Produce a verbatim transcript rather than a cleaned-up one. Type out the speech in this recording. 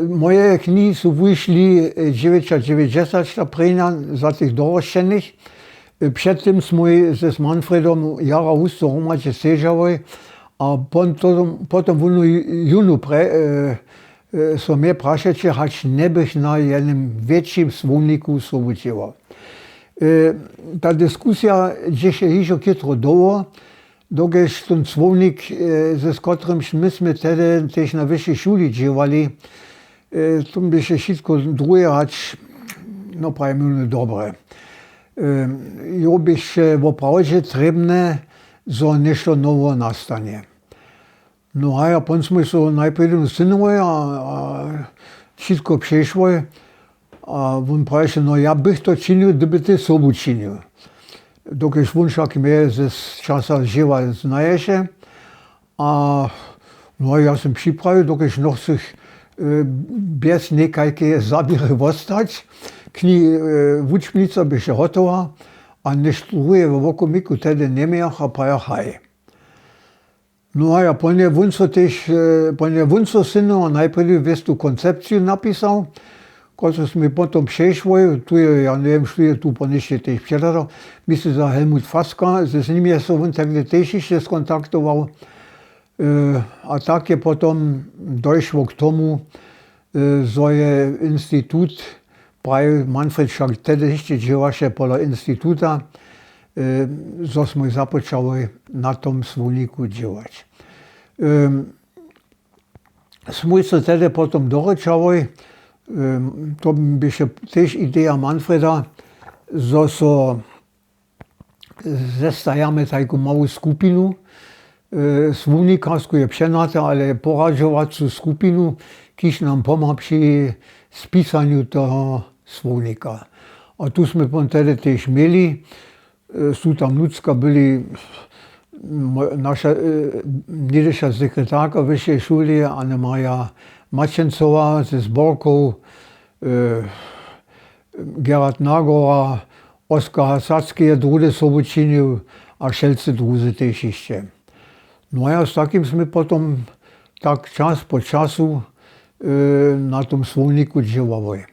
Moje knihi su wušli dźewjećadźewjećdźesat, ta prěnja, za tych dorosćenych. Před tym smój z manfredom jara husto hromadźe sedźałoj. A potom wónu jónu so mje prašeće, hač njebych na jenym wjetšim słowniku sobu dźěłał. Ta diskusija dźěše hižo chětro dołho, dokelž tón słownik, z kotrymž my smy tehdy tež na wyšej šuli dźěłali, to běše wšitko druhe, hač, no, prajimy, dobre. Jo běše woprawdźe trěbne, zo něšto noweho nastanje. No a ja pon smój so najprjedy synołoj a wšitko přešłoj. A wón praješe, no, ja bych to činił, hdyby ty sobu činił. Dokelž wón wšak mje z časa dźěła znaješe. A no, ja sym připrajił, dokelž nochcych bjez někajkeje zaběry wostać. Kni wučbnica běše hotowa. A něšto druheje we wokomiku tehdy njemějach a prajach haj. No a ja pon je wón so tež pon je wón so synowa najprjedy wěstu koncepciju napisał, kotruž mi potom přešłoj, tu je, ja njewěm, što je tu pon hišće tež předadał. Mysli za helmut faska, z nim je so wón tehdy tež hišće skontaktował. A tak je potom došło k tomu, zo je institut, praji manfred, wšak tehdy hišće dźěłaše pola instituta, zo smój započałoj na tom słowniku dźěłać. Smój so tehdy potom dorěčałoj, to běše tež ideja manfreda, zo so zestajamy tajku mału skupinu, słownikarsku je přehnate, ale poradźowacu skupinu, kiž nam pomha při spisanju toho słownika. A tu smy pon tehdy tež měli, su tam nutřka byli naša, něhdyša sekretarka wyšeje šuli, annemaria maćencowa ze zborkow, gerhard nagora, oskar hasacki je druhdy sobu činił, a wšelcy druzy tež hišće. No a z takim smy potom tak čas po času na tom słowniku dźěłałoj.